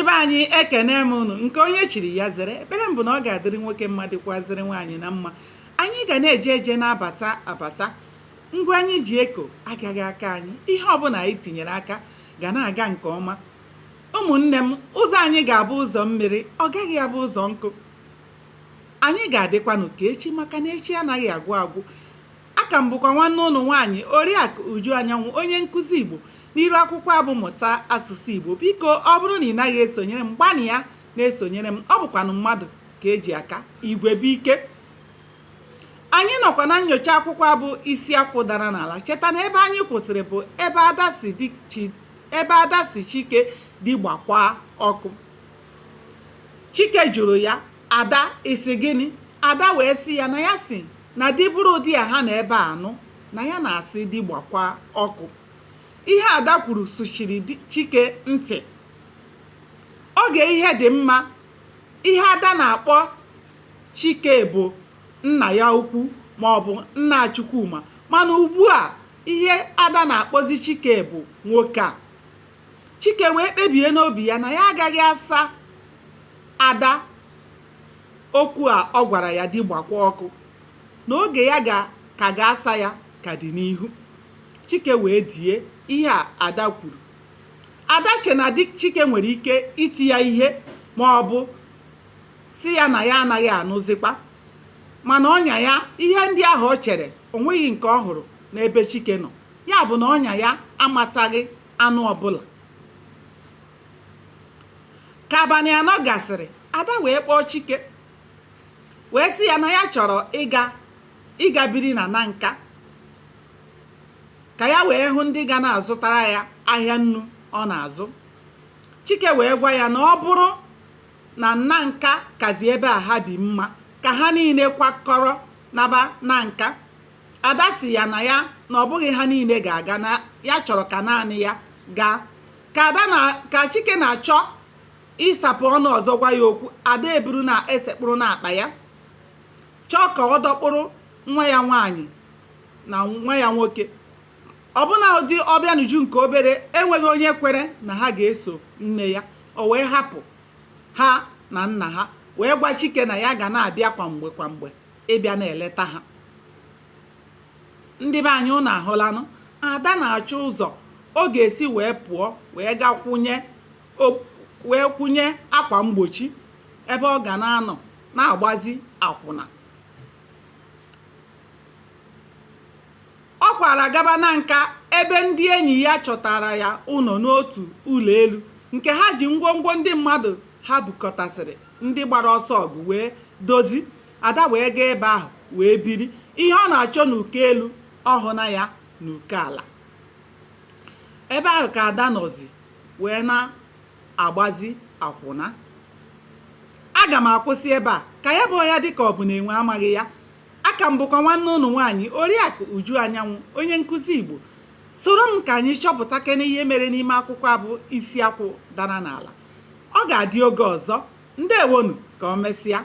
Ndị be anyị, ekene m unu. Nke onye chiri ya zere. Ekpere m bụ na ọ ga-adịrị nwoke mma, dịkwazịrị nwaanyị na mma. Anyị ga na-eje eje, na-abata abata. Ngwa anyị ji eko agaghị aka anyị. Ihe ọbụla anyị tinyere aka ga na-aga nke ọma. Ụmụnne m, ụzọ anyị ga-abụ ụzọ mmiri, ọ gaghị abụ ụzọ nkụ. Anyị ga-adịkwanụ ka echi, maka na echi anaghị agwụ agwụ. Aka m bụkwa nwanne ụnụ nwaanyị, Oriakụ Uju Anyanwụ, onye nkụzi Igbo n'iru akwụkwọ abụ Mụta Asụsụ Igbo. Biko, ọ bụrụ na ị naghị esonyere m, gbanị ya na-esonyere m. Ọ bụkwanụ mmadụ ka eji aka igwe bụ ike. Anyị nọkwa na nyocha akwụkwọ abụ Isi Akwụ Dara n'Ala. Cheta na ebe anyị kwụsịrị bụ ebe Ada si di chi, ebe Ada si Chike di gbakwa ọkụ. Chike jụrụ ya, "Ada, ị sị gịnị?" Ada wee sị ya na ya si na di bụrụ ụdị a ha na ebe a anụ na ya na-asị di gbakwa ọkụ. Ihe Ada kwuru sụchiri Chike ntị. Oge ihe dị mma, ihe Ada na-akpọ Chike bụ nna ya ukwu ma ọ bụ nna Chukwuma, mana ugbu a ihe Ada na-akpọzi Chike bụ nwoke a. Chike wee kpebie n'obi ya na ya agaghị asa Ada okwu a ọ gwara ya, di gbakwa ọkụ, na oge ya ga ka ga-asa ya ka dị n'ihu. Chike wee die ihe a Ada kwuru. Ada che na di Chike nwere ike iti ya ihe ma ọ bụ sị ya na ya anaghị anụzikwa, mana ọnya ya, ihe ndị ahụ o chere, o nweghị nke ọ hụrụ n'ebe Chike nọ. Ya bụ na ọnya ya amataghị anụ ọbụla. Ka abalị 4 gasịrị, Ada wee kpọọ Chike wee sị ya na ya chọrọ ịga ịga biri na Nanka, ka ya wee hụ ndị ga na-azụtara ya ahịa nnu ọ na-azụ. Chike wee gwa ya na ọ bụrụ na Nanka kazi ebe a ha bi mma, ka ha niile kwakọrọ naba Nanka. Ada si ya na ya na ọ bụghị ha niile ga-aga, na ya chọrọ ka naanị ya gaa. Ka Ada na ka Chike na-achọ ịsapụ ọnụ ọzọ gwa ya okwu, Ada eburu na esekpụrụ n'akpa ya, chọọ ka ọ dọkpụrụ nwa ya nwaanyị na nwa ya nwoke. Ọbụna ụdị Ọbịanuju nke obere enweghị onye kwere na ha ga-eso nne ya. O wee hapụ ha na nna ha, wee gwa Chike na ya ga na-abịa kwa mgbe kwa mgbe ịbịa na-eleta ha. Ndị be anyị, ụnụ ahụlanụ, Ada na-achọ ụzọ ọ ga-esi wee pụọ, wee ga kwụnye, wee kwụnye akwa mgbochi ebe ọ ga na-anọ na-agbazi akwụna. Ọ kwara gaba Nanka, ebe ndị enyi ya chọtara ya ụlọ n'otu ụlọ elu nke ha ji ngwongwo ndị mmadụ ha bukọtasịrị, ndị gbara ọsọ ọgụ, wee dozi. Ada wee gaa ebe ahụ wee biri. Ihe ọ na-achọ n'uko elu, ọ hụna ya n'uko ala. Ebe ahụ ka Ada nọzi wee na-agbazi akwụna. Aga m akwụsị ebe a ka ya bụ ọhịa dịka ọ bụ na enwe amaghị ya. Aka m bụkwa nwanne ụnụ nwaanyị, Oriakụ Uju Anyanwụ, onye nkụzi Igbo. Soro m ka anyị chọpụta kene ihe mere n'ime akwụkwọ abụ Isi Akwụ Dara n'Ala. Ọ ga-adị oge ọzọ. Ndewonu, ka o mesịa.